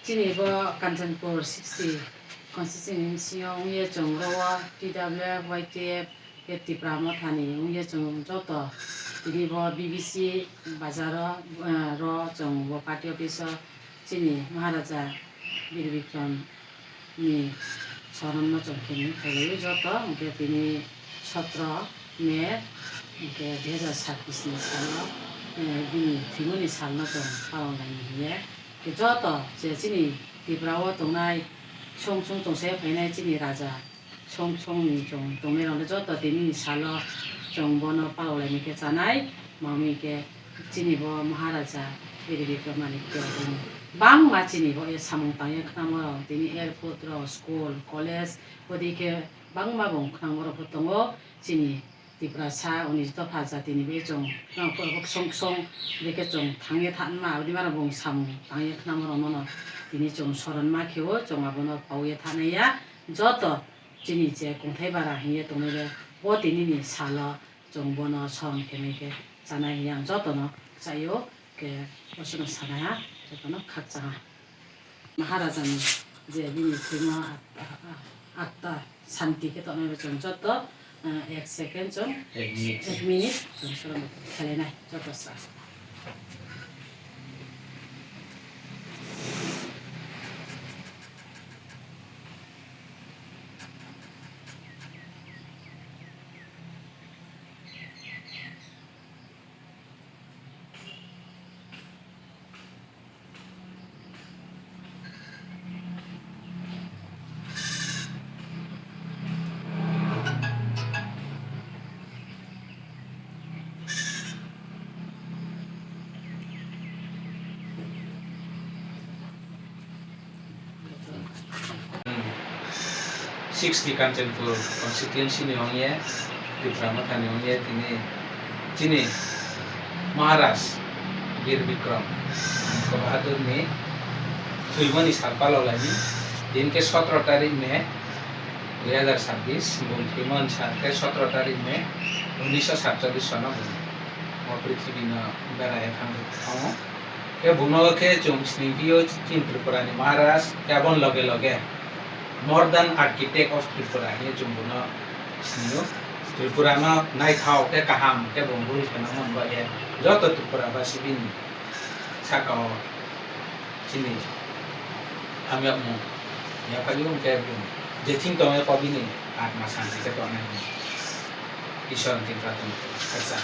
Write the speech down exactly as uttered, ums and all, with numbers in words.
Chini bo Kanchanpur sixty constituency wngye chwng ro T W F, Y T F, ke Tipra Mothani wngye chwng joto tini bo B B C bazaro, eh, ro chwng bo party office o chini Maharaja Bir Bikram ni soron no chwng khe ni khailai joto, hwnkhe tini sotro May, hwnkhe dui hazar sabbish ni salo, eh, bini thwimani salno chwng palon laini hiye. Khe joto je chini Tripura o tongnai song song tongsa phainai chini raja song song ni chwng tongnai rok joto tini ni salo chwng bono palon laini khe chanai. Mami khe chini bo Maharaja Bir Bikram Manikya bini bangma chini bo e samung tangya khnamo rok tini airport rok, school, college, odi khe bangma bung khnamo rok bo tongo. Chini Tiprasa oni dopha jatini be chwng khwnang khe song song be khe chwng thangya thanma aboni mara bung samung tangya khnamo rok mono tini chwng soron ma khe o chwng abono pauya thanaya joto chini je kungthai bara hinya tongnai be bo tini ni salo chwng bono soron khe mai khe chanai hiya ang jotono chaio khe bosono sana jotono khakchang ha. Maharaja ni je bini thwima at-, a-, a-, atta santi khe tongnai bo chwng joto, ah, ek second chwng, ek minute, ek minute chwng soron khe khalenai joto sa. Sixty Kanchanpur constituency ni ongye, Tipra Motha ni ongye, tini chini Maharaj Bir Bikram Manikya Bahadur ni thwimani sal palolaini, din khe sotro tarik May dui hazar sabbish, bung thwimani sal khe sotro tarik May unisho satchallish sono bung o prithibi no beraiya thang thango. Khe bungno khe chwng sini phio chini Tripura ni Maharaj, khe aboni loge loge more than architect of Tripura hinwi chwng bono sinio. Tripura no naithok khe kaham khe bo rule khe nangmani bagwi joto Tripura basi bini saka o chini hamyakmung yaphagwi wngkhe bini jething tongwi kok bini atma santi khe tongnai hwnwi Isor ni thani prarthana khe sa.